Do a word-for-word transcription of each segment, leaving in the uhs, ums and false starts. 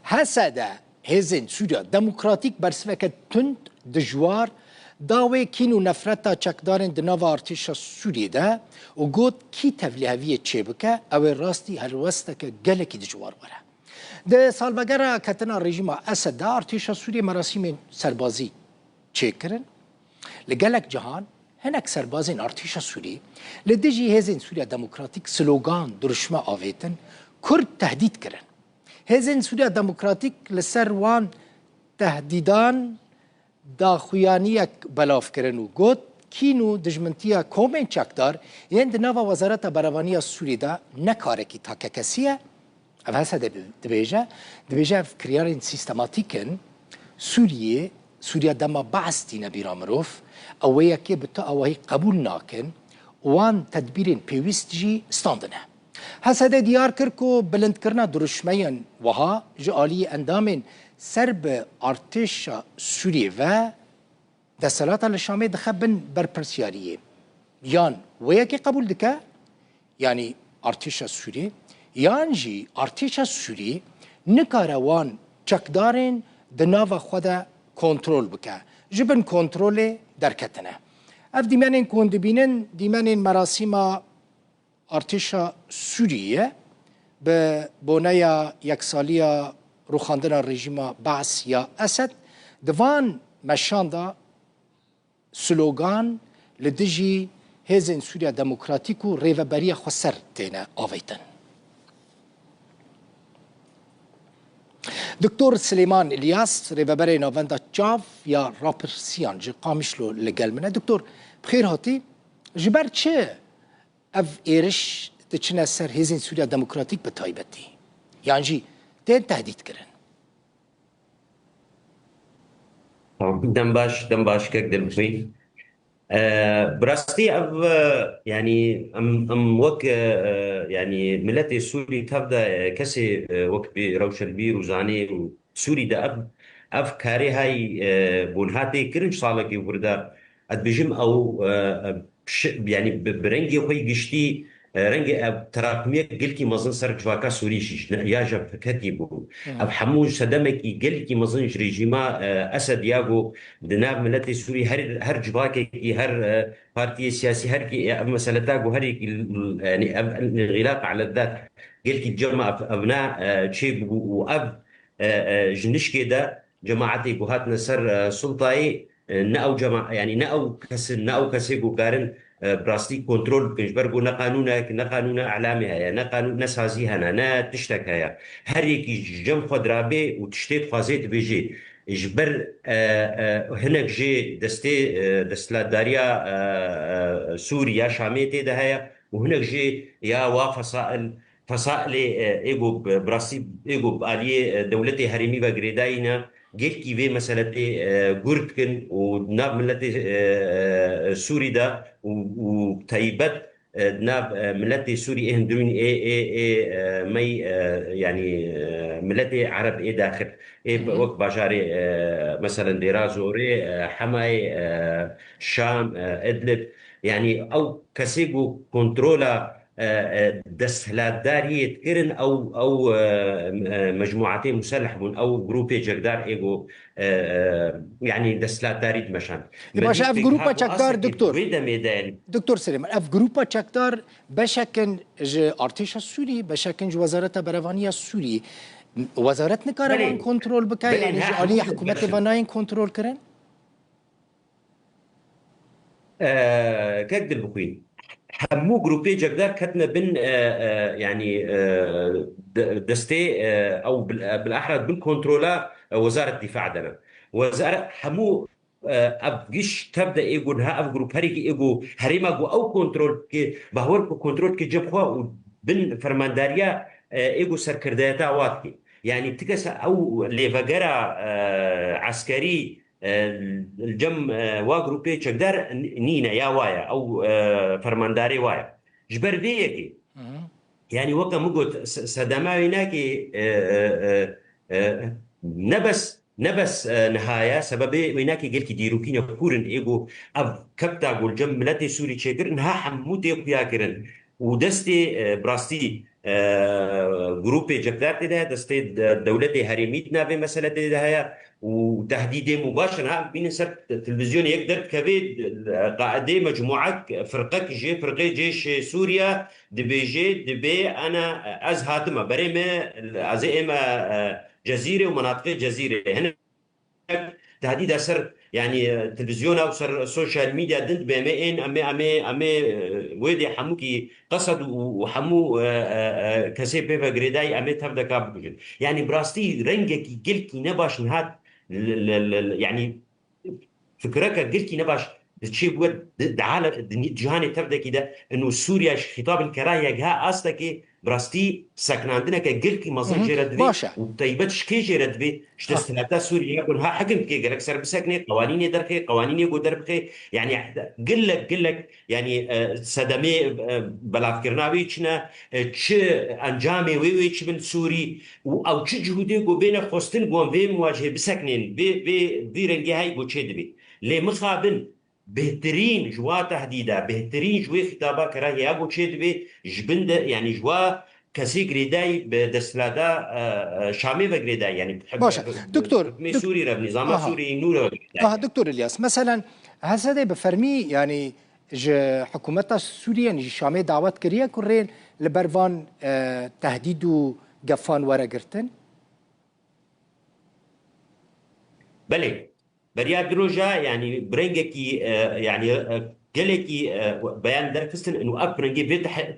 H S D, Hêzên Sûriya Demokratîk bersiveke tund, dijwar, da wê kîn û nefreta çekdarên di nava artêşa Sûriyê de û got, kî tevliheviyê çêbike, ew ê rastî helwesteke gelekî dijwar were. Di salvegera ketina rejîma Esed de artêşa Sûriyê merasîmên serbazî çêkirin. Li gelek cihan hinek serbazên artêşa Sûrî li dijî Hêzên Sûriya Demokratîk slogan, dirûşme avêtin, Kurd tehdît kirin. Hêzên Sûriya Demokratîk li ser wan tehdîdan daxuyaniyek belav kirin û got, kîn û dijmintiya komên çekdar yên di nava Wezareta Berevaniya Sûrî de ne karekî takekesî ye, Ev H S D dibêje, dibêje ev kiryarên sîstematîk in. Sûriyê, Sûriya dema Be'es tîne bîra mirov, ew wê yekê bi tu awahî qebûl nakin û wan tedbîrên pêwîst jî standine. H S D diyar kir ku bilindkirina dirûşmeyên wiha ji aliyê endamên ser bi artêşa Sûriyê ve desthilata li Şamê dixe bin berpirsiyariyê. Yan wê yekê qebûl dike, yanî artêşa Sûrî, yan jî artêşa Sûrî nikare wan çekdarên di nava xwe de kontrol bike. Ji bin kontrolê derketine. Ev dîmenên ku hûn dibînin, dîmenên merasîma artêşa Sûriyê ye, bi boneya yeksaliya rûxandina rejîma Be'es ya Esed, di van meşan de slogan li dijî Hêzên Sûriya Demokratîk û Rêveberiya Xweser têne avêtin. Doktor Silêman Îlyas, rêveberê Navenda Çav ya Rapirsiyan ji Qamişlo li gel min e. Doktor, bi xêr hatî. Ji ber çi ev êriş diçine ser Hêzên Sûriya Demokratîk bi taybetî? Yan jî tên tehdît kirin? Tamam, dem baş, dem baş kek Dilbixwîn. E, bi rastî ev, e, yanî em, em wek, e, e, yanî miletê Sûrî tev de, e, kesê, e, wek bî rewşenbîr û zanî û Sûrî de ev, ev karê hay, e, bûn hatê kirin ji salekî û vir de. Ez dibêjim ew, e, e, şi-, yanî bi, bi rengê xwe yî giştî, e, rengê ev terakumiyek gelkî mezin ser civaka Sûrî jî, ne, ya ji hevpiketî bû. Hmm. Ev hemû sedemekî gelkî mezin ji rejîma, e, Esed ya ku di nav miletê Sûrî her, her civakekî, her, e, partiyê siyasî, her kî, e, ev meseleta ku her yekî, yanî ev înxîlaq eled dat gelkî cema ev, evna, e, çêbû û ev, e, e, ji nişkê de cemaetê ku hatine ser, e, sultayê, e, ne ew cema-, yanî ne ew kesin, ne ew kesê ku karin, e, bi rastî kontrol bikin, ji ber ku ne qanûnek, ne qanûna îlamê heye, ne qanûn, ne sazî hene, ne tiştek heye. Her yekî ji cem xwe dirabê û tiştê dixwazê dibêjê. Ji ber, e, e, hinek jê destê, e, desthilatdariya, e, e, Sûrî ya Şamê tê de heye û hinek jê ya wa fesail, fesailê, e, ê ku bi, bi rastî ê ku bi aliyê, e, dewletê herêmî ve girêdayî ne, gelkî vê meseletê, e, gur dikin û nav miletê, e, e, Sûrî de û, û taybet, e, nav, e, miletê Sûrî ê hundirîn ê, ê, ê, e, mey, e, yanî, e, miletê Ereb ê daxil ê, wek bajarê, e, meselen Dêra Zorê, e, Hemayê, e, Şam, e, Idlib, yanî ew kesê ku kontrola e, e, desthilatdariyê dikirin, ew, ew, e, e, mecmuatê muselih bûn, ew grûpê cekdar ê ku, e, e, yanî desthilatdarî dimeşand. Di baş ev grûpa çekdar, doktor. Wê demê de, yanî. Doktor Silêman, ev grûpa çekdar beşekin ji artêşa Sûrî, beşekin ji Wezareta Berevaniya Sûrî. Wezaret nikare wan kontrol bike, yanî ji aliyê hikûmetê ve nayên kontrol kirin? E, kek Dilbixwîn, hemû grûpê cekdar ketine bin, e, e, yanî, e, de-, destê, e, ew bil-, e, bilahra bin kontrola, e, Wezaret Dîfa de ne. Wezaret hemû, e, ev giş tev de ê ku niha ev grûp herêkî ê ku herêma ku ew kontrol dike, bahwer ku kontrol dike cem xwe û bin fermandariya, e, ê ku serkirdeyeta wa dike. Yanî ti kesa ew lêvegera, e, eskerî, e, li cem, e, wa grûpê çekdar n-, nîne ya wa ye, ew, e, fermandarê wa ye. Ji ber vê yekê, yanî weke min got, se-, sedema wê nake, e, e, e, e, ne bes, ne bes, e, niha ye, sebebê wê nake gelkî dîrokî ne kûr in, ê ku ev kepta ku li cem miletê Sûrî çêkir, niha hemû tê xuya kirin. û destê, e, bi rastî, e, grûpê Cekdar tê de heye, destê de-, dewletê herêmî di navê mesele tê de heye û tehdîdê mubashir ha bînin ser te-, televîzyonê yek derdikeve, e, qaedê mecmûek, firqek jê, firqê cêşê Sûriye dibêje, dibê ana ez hatime, berê me, ez ê ême, e, Cezîrê û menatiqê Cezîrê. Hinek tehdîda ser, yanî, e, televîzyona û ser sosyal medya din dibe, em ê ên, em ê, em ê, em ê, e, wê dê hemûkî qesed û, û hemû, e, e, e, kesê pê ve girêdayî em ê tevdeka bikujin. Yanî bi rastî rengekî gelkî nebaş niha li, li, li, li, yanî fikreke gelkî nebaş diçê bûye di, di alem, di cîhanê tevdekî de, ino Sûriye ji xîtab el kerahiye giha astekê, bi rastî seknandineke gelkî mezin Hı hı. jê re divê Baş e. û bi taybet ji kê jê re divê? Ji Ha. desthilata Sûriye ku niha hekim dike gerek ser bisekne, qewanînê derxê, qewanînê ku derbixe. Yanî gelek, gelek, yanî, e, sedemê, e, belavkirina wê çi ne, e, çi encamê wê wê çi bin Sûrî û ew çi cihûdê ku bêne xwestin ku em vê muwacihê biseknên, vê, vê, vî rengê hey ku çê dibê. Lê mixabin bêhtirîn ji wa tehdîda, bêhtirîn ji wê xîtaba kerahiya ku çê dibê, ji bin de, yanî ji wa kesê girêdayî bi desthilata, e, e, Şamê ve girêdayî, yanî Baş e. bi, bi, Doktor, hikmê dok-, Sûrî re, bi nizama aha. Sûrî nû re ve girêdayî. Aha, Doktor İlyas, meselen, Hesedê bi fermî, yanî ji hikûmeta Sûriyê, yanî ji Şamê dawet kiriye ku rê li ber van, e, tehdîd û gefan were girtin? Belê. Beriya di roja, yanî bi rengekî, e, yanî, e, gelekî, e, beyan derxistin û ev bi rengê vê teh-,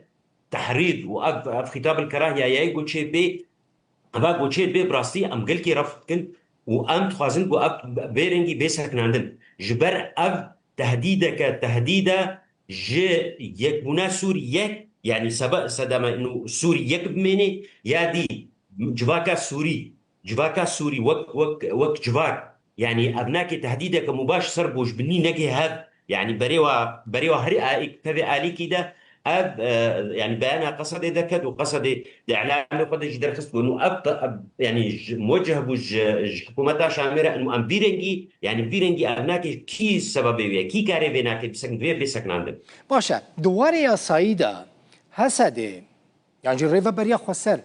tehrîd û ev, ev xîtab el kerahiya yayê goçê bê, eva goçê bê bi rastî em gelkî ref dikin û em dixwazin ku ev bê rengî bê sekinandin. Ji ber ev tehdîdeke, tehdîde ji yekbûna Sûrî yek, yanî sebe-, sedema ino Sûrî yek bimêne, ya dî civaka Sûrî, civaka Sûrî wek, wek, wek civak, yanî ev nake tehdîdeke mubaş ser bo ji binî neke hev, yanî berê wa, berê wa herî a-, tevê alîkî de ev, e, yanî beyana Qesedê derket û Qesedê di îlamê xwe de jî derxist ku ino ev, ev, yanî ji, muweceh bû ji, ji hikûmeta Şamê re, ino em vî rengî, yanî vî rengî ev nake kî sebebê wê ye, kî karê vê nake bisekin, vê bê sekinandin. Baş e, di warê yasayî de Hesedê, yan jî Rêveberiya Xweser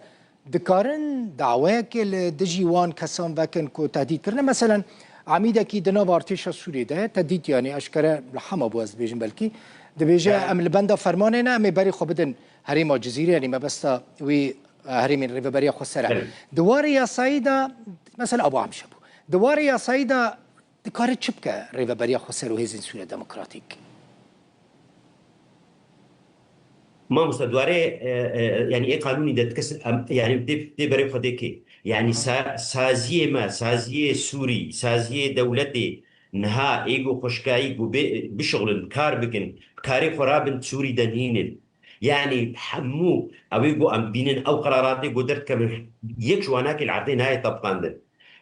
dikarin daweyekê li dijî wan kesan vekin ku tehdît kirine? Meselen, amîdekî di nav artêşa Sûriyê de ye, tehdît, yanî eşkere li Hema bû, ez dibêjim belkî. Dibêje, Evet. em li benda fermanê ne, em ê berê xwe bidin herêma Cizîrê, yanî mebesta wî, e, herêmên Rêveberiya Xweser e. Evet. Di warê yasayî de, mesela Abu Amşe bû. Di warê yasayî de dikare çi bike Rêveberiya Xweser û Hêzên Sûriya Demokratîk? Mamoste, di warê, e, e, yanî ê qanûnî de dikes, em, yanî dê, dê berê xwe dê kê. Yanî Aha. sa-, saziyê me, saziyê Sûrî, saziyê dewletê niha ê ku xweşkayî ku bê, bişixulin, kar bikin, karê xwe rabin Sûrî de nînin. Yanî hemû ew ê ku em dibînin, ew qeraratê ku derdikevin, yek ji wan nake li erdê nayê tebqandin.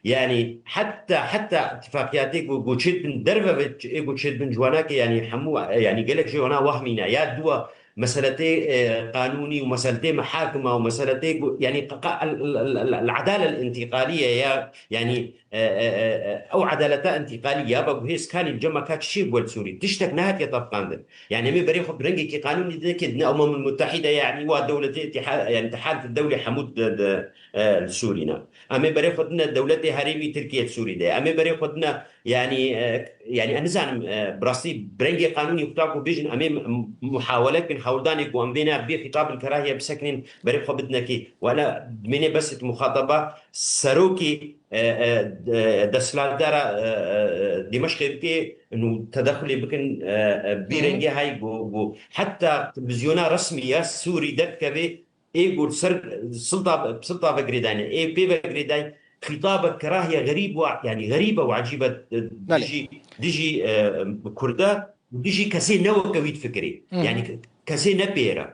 Yanî heta, heta îtifaqiyatê ku, ku çêdibin derve ve ê ku çêdibin ji wan nake, yanî hemû, yanî gelek ji wana wehmî ne. Ya dua meseletê, e, qanûnî û meseletê mehakima û meseletê ku, yanî qa-, qa-, el, el, el, el, el edale el intîqalî ye ya, yanî, e, e, e, e, ew edaleta intîqalî ya be guhê skanî li cem me ka çi çê bû li Sûrî. Tiştek nehatiye tebqandin. Yanî em ê berê xwe bi rengekî qanûnî dinekê, dine Umemul Muttehîde, yanî wa dewletê Îtiha-, yanî Îtihat Dewlê hemû di, di, e, li Sûrî ne. Em ê berê xwe dine dewletê herêmî Tirkiye li Sûrî de. Em ê berê xwe dine, yanî, e, yanî ez nizanim, e, bi rastî bi rengê qanûnî xwe ku bêjin, em ê m-, muhawele bikin, hewldanê ku em vê ne, vê xîtab el kerahiye bisekinin, berê xwe bidinekê. Wela dimênê bes muxataba serokê, e, e, e, desthilatdara, e, e, Dîmeşqê bike, û tedexulê bikin, e, e, bi Hı hı. rengê hay ku, ku heta televîzyona resmî ya Sûrî derdikeve, ê ku li ser silta, silta ve girêdayne, ê pê ve girêday, xîtabe kerahiye xerîb û, yanî xerîbe û ecîbe, e, Belê. dijî, dijî, e, Kurda, dijî kesê ne weke wî difikirê. Hı hı. Yanî ke-, kesê ne pê re.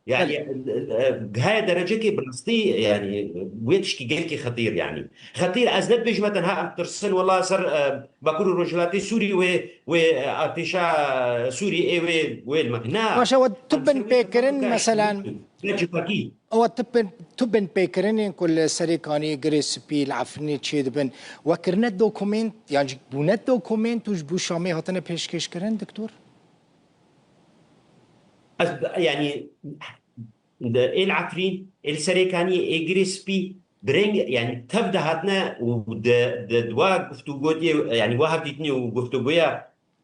Yanî, Belê. e, e, gihaye derecekê bi rastî, yanî, wê tişkî gelkî xetîr, yanî. Xetîr, ez ne dibêjime tenha em tirsin, wela ser, e, Bakur û Rojhilatê Sûrî wê, wê, e, artêşa Sûrî ê wê, wê li me. Na. Baş e, we tu Em bin ser wê pêkirin, tematika mesela, şîî, ne civakî. Ew tu bin, tu bin pêkirinên ku li Serêkanî, Girê Spî, li Efrînê çêdibin, we kirine dokument, yan jî bûne dokument û ji bo Şamê hatine pêşkêşkirin, Doktor? Ez, yanî, di êl Efrîn, êl Serêkaniyê, ê Girê Spî, bi reng, yanî, tev de hatine û di, di, di wa guftûgotiyê, yanî, wa hevdîtinê û guftûgoya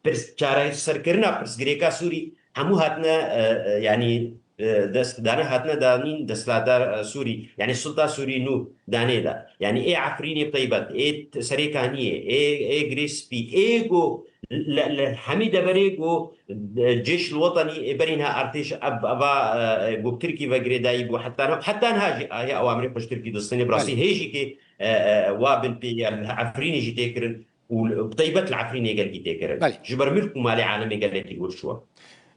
pirs-, çareserkirina pirsgirêka Sûrî, hemû hatine, e, e, yanî, e, dest, dane hatine danîn desthilatdar, e, Sûrî, yanî, sulta Sûrî nû danê de. Yanî, ê Efrînê bi teybet, ê t-, Serêkaniyê, ê, ê Girê Spî, ê go li, li hemî deverê go, e, Cêş el Wetenî, ê berî niha artêş ev, eva, e, e, go bi Tirkî ve girêdayî bû, heta niha, heta niha jî, e, ya ew amirê xwe ji Tirkî distîne, bi rastî Belê. hê jî kê, e, e, wa bin pê ya li Efrînê jî tê kirin û bi teybet li Efrînê gelkî tê kirin. Belê. Ji ber milk û malê alemê gelekî li wir şiwe.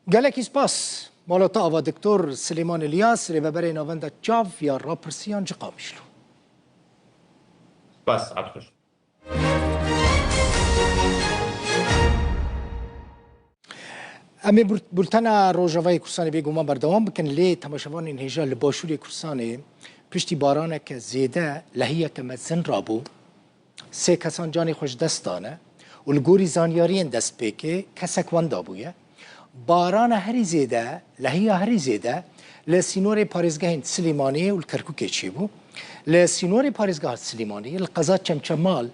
Gelekî spas. Mala te ava Doktor Silêman Îlyas, rêveberê Navenda Çav ya Rapirsiyan ji Qamişlo. Spas, Abdullah. Em ê bul-, bultena Rojavayê Kurdistanê bêguman berdewam bikin, lê temaşevanên hêja li Başûrê Kurdistanê piştî baraneke zêde lehiyeke mezin rabû. Sê kesan canê xwe ji dest dane û li gorî zanyariyên destpêkê kesek wenda bûye. Barana herî zêde, lehiya herî zêde li sînorê parêzgehên Silêmaniyê û li Kerkûkê çêbû. Li sînorê parêzgeha Silêmaniyê li qeza Çemçemal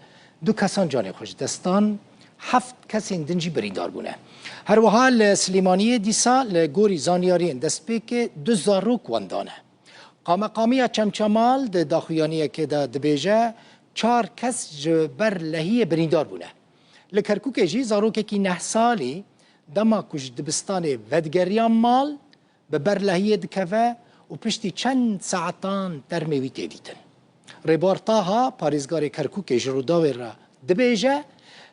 du kesan canê xwe ji dest dan, heft kesên din jî birîndar bûne. Her wiha li Silêmaniyê dîsa li gorî zanyariyên destpêkê du zarok wendane. Qameqamiya Çemçemal di daxuyaniyekê de dibêje, çar kes ji ber lehiyê birîndar bûne. Li Kerkûkê jî zarokekî neh salî dema ku ji dibistanê vedigeriya mal, bi ber lehiyê dikeve û piştî çend saetan termê wî tê dîtin. Rêbar Taha, parêzgarê Kerkûkê ji Rûdawê re dibêje,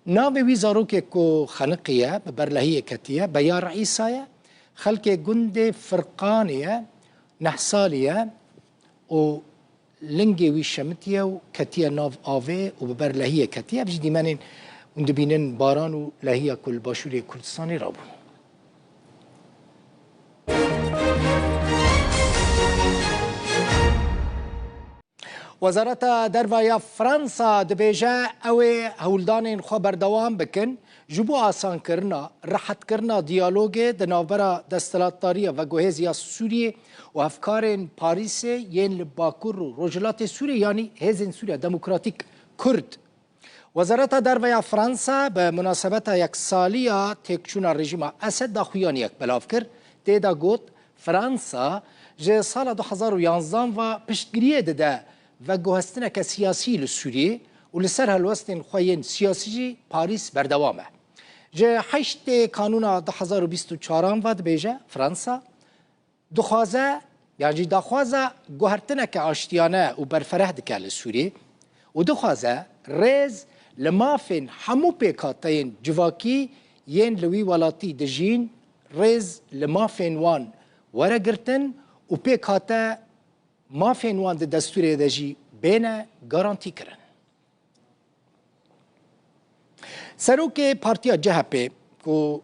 navê wî zarokê ku xeniqiye, bi ber lehiyê ketiye, Beyar Îsa ye, xelkê gundê Firqanê ye, neh salî ye û lingê wî şemitiye û ketiye nav avê û bi ber lehiyê ketiye. Ev jî dîmenên hûn dibînin baran û lehiya ku li Başûrê Kurdistanê rabûn. Wezareta Derve ya Fransa dibêje, ew ê hewldanên xwe berdewam bikin ji bo asankirina, rehetkirina diyalogê di navbera desthilatdariya veguhêz ya Sûriyê û hevkarên Parîsê yên li Bakur û Rojhilatê Sûriyê, yanî Hêzên Sûriya Demokratîk, Kurd. Wezareta Derve ya Fransa bi munasebeta yeksaliya têkçûna rejîma Esed daxuyaniyek belav kir. Tê de got, Fransa ji sala du hezar û yanzan ve piştgiriyê dide veguhestineke siyasî li Sûriyê û li ser helwestên xwe yên siyasî jî Parîs berdewam e. Ji heştê Kanûna du hezar û bîst û çaran ve dibêje, Fransa dixwaze, yan jî daxwaza guhertineke aştiyane û berfereh dike li Sûriyê û dixwaze rêz li mafên hemû pêkhateyên civakî yên li wî welatî dijîn, rêz li mafên wan were girtin û pêkhate mafên wan di destûrê de jî bêne garantî kirin. Serokê Partiya C H P, ku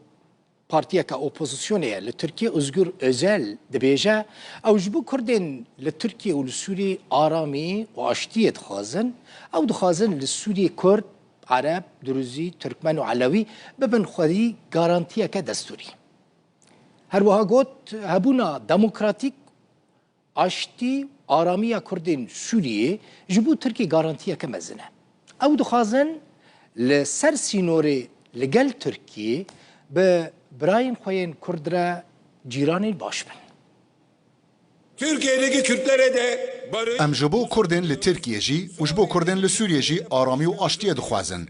partiyeke opozisyonê ye li Tirkiyê, Ozgur Özel, dibêje, ew ji bo Kurdên li Tirkiyê û li Sûriyê aramî û aştiyê dixwazin. Ew dixwazin li Sûriyê Kurd, Ereb, Duruzî, Tirkmen û Elewî bibin xwedî garantiyeke destûrî. Her wiha got, hebûna demokratîk, aştî, aramiya Kurdên Sûriyê ji bo Tirkiyê garantiyeke mezin e. Ew dixwazin li ser sînorê li gel Tirkiyê bi birayên xwe yên Kurd re cîranên baş bin. Türkiye'deki Kürtlere de barış Em ji bo Kurdên li Tirkiyê jî û ji bo Kurdên li Sûriyê jî aramî û aştiyê dixwazin.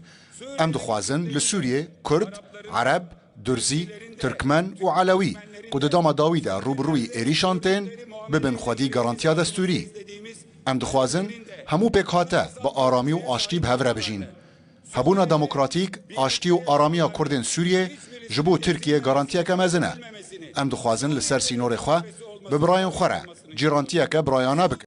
Em dixwazin li Sûriyê Kurd, Ereb, Durzî, Tirkmen û Elewî ku di dema dawî de rû bi rûyî êrîşan tên, bibin xwedî garantiya destûrî. Em dixwazin hemû pêkhate bi aramî û aştî bi hev re bijîn. Hebûna demokratîk, aştî û aramiya Kurdên Sûriyê ji bo Tirkiye garantiyeke mezin e. Em dixwazin li ser sînorê xwe bi birayên xwe re cîrantiyeke birayane bikin.